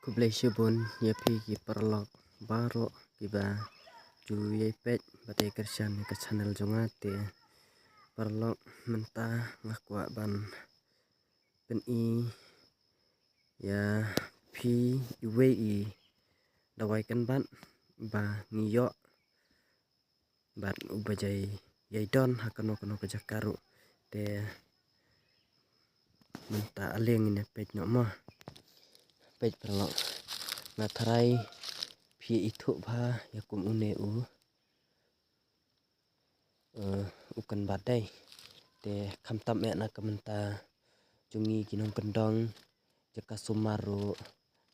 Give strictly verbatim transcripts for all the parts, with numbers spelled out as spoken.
Khublei shibun ïa phi ki paralok baroh kiba ju ïai peit bad ïai kyrshan ïa ka channel jong nga. Te paralok, mynta nga kwah ban pyni ïa phi iwei i dawai kynbat ba ngi ïoh bad uba jai ïai don ha kano kano ka jaka ruh. Te mynta ale ngin ïa peit noh mo. Peit paralok, nga tharai phi ithuh bha ïa kum une u, eh, u kynbat dei. Te khamtam eh na ka bynta jong ngi ki nongkyndong, jaka sumar ruh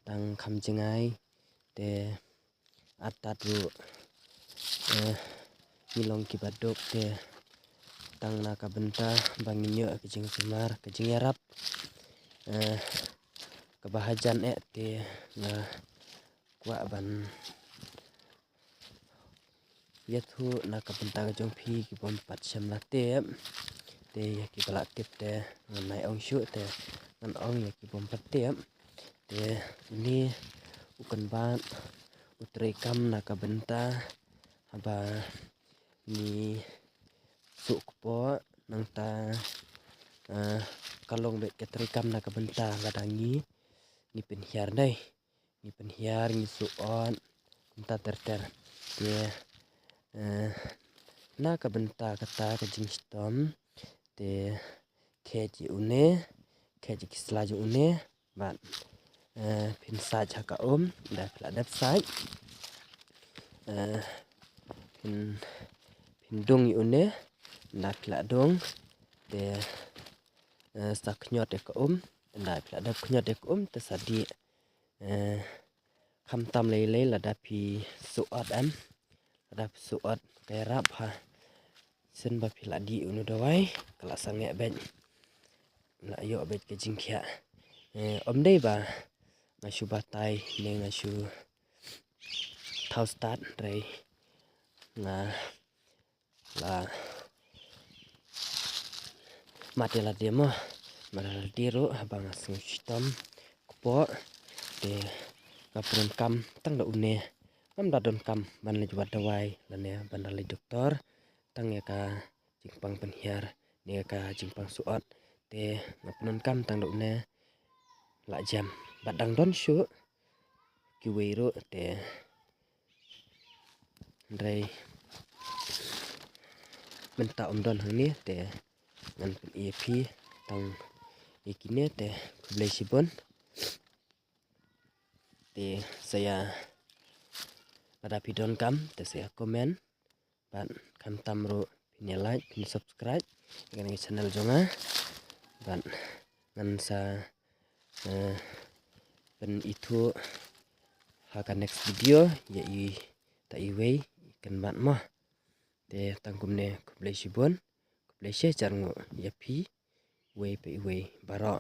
tang kham jngai. Te artat ruh, eh, ngi long kiba duk, te tang na ka bynta ba ngin ïoh ka jingsumar, ka jingïarap, eh, kaba hajan eh. Te nga kwah ban ïathuh na ka bynta ka jong phi ki bym pat shym la tip. Te ïa kiba la tip te ngan nai ong shuh, te ngan ong ïa ki bym pat tip. Te une u kynbat u treikam na ka bynta haba ngi suh kpoh, nangta, eh, ka long beit ka treikam na ka bynta lada ngi, ngi pynhiar dei. Ngi pynhiar, ngi suh ot, kumta ter ter. Te, eh, na ka bynta kata ka jingshitom, te khet ïa une, khet ïa ki sla jong une, bad, eh, phin sait ha ka um, da phi la dep sait. Eh, phin, phin dung ïa une, da phi la dung. Te, eh, sa khñiot ïa ka um, da phi la dep khñiot ïa ka um, te sa dih. Eh, khamtam lei lei lada phi suh ot em, lada phi suh ot ka ïarap ha. Shen ba phi la dih une u dawai, ka la sangeh beit, la ïoh beit ka jingkhiah. Eh, ym dei ba nga shu batai ne nga shu thaw stad, hynrei nga la mat ïa lade mo, mat ïa lade ruh haba nga sngew shitom kpoh. Te nga pyndonkam tang da une, ngam da donkam ban leit wad dawai lane ban da leit doktor, tang ïa ka jingpang pynhiar ne ïa ka jingpang suh ot. Te nga pyndonkam tang da une, la jem bad dang don shuh kiwei ruh, te hynrei mynta ym don hangne, te ngan pyni ïa phi tang ïa kine. Te khublei shibun. Te sa ïa, lada phi donkam te sa ïa comment, bad khamtam ruh phin ïa like, phin subscribe ïa kane ka channel jong nga. Bad ngan sa, eh, pynithuh ha ka next video ïa ita iwei i kynbat mo. Te tang kumne, khublei shibun, khublei shihajar nguh ïa phi iwei pa iwei baroh.